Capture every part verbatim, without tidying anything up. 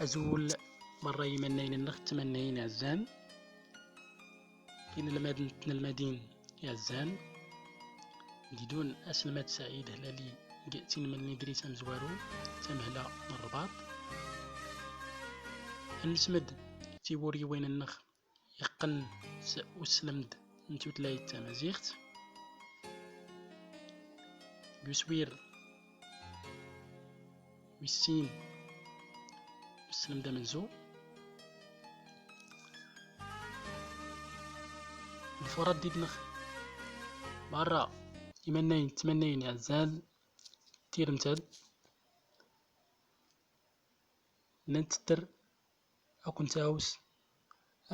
Azul merra imannayen-nneɣ d tmannayin iɛezzan, inelmaden d tnelmadin iɛezzan. Didun aselmad Saɛid Hlali deg tinmel n Idris amezwaru, tamehla n Rrbaṭ. Ad nesmed tiwuriwin-nneɣ iqqen s uslemd n tutlayt tamaziɣt. Deg uswir wis sin, uslemd amenzu. Lfurad didneɣ merra imannayen d tmannayin iɛezzan tirmtal. Nnan tetter akk n tɛawes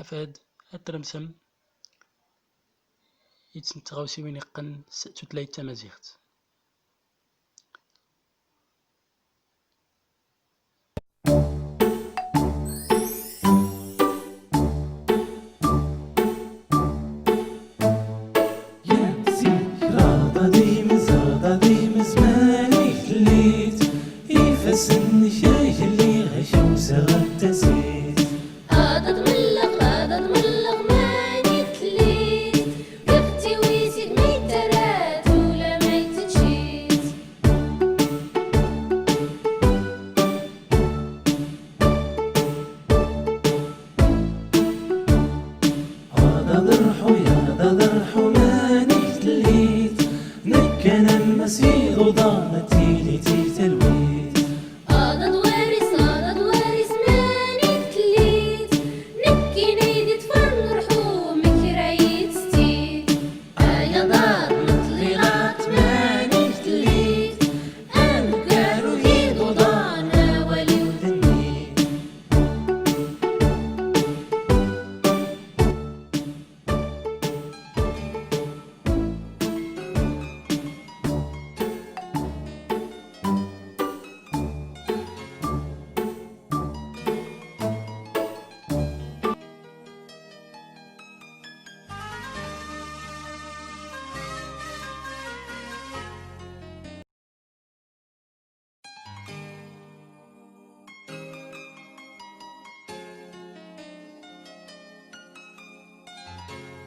afad ad tremsem i tɣawsiwin iqqen s tutlayt tamaziɣt. Yamsi, raḍadim, zaḍadim, zman-ik tlit, ifassen-ik ay lliɣ, ak-useɣ ad tasit. Aḍaḍ melleɣ, aḍaḍ melleɣ, mani tlit, giɣ tiwisit, may terrat, ula may tenčit. Aḍaḍ rḥu, ya aḍaḍ rḥu, mani tlit, nekkan am Mass Iḍudan, ad tili titalwit.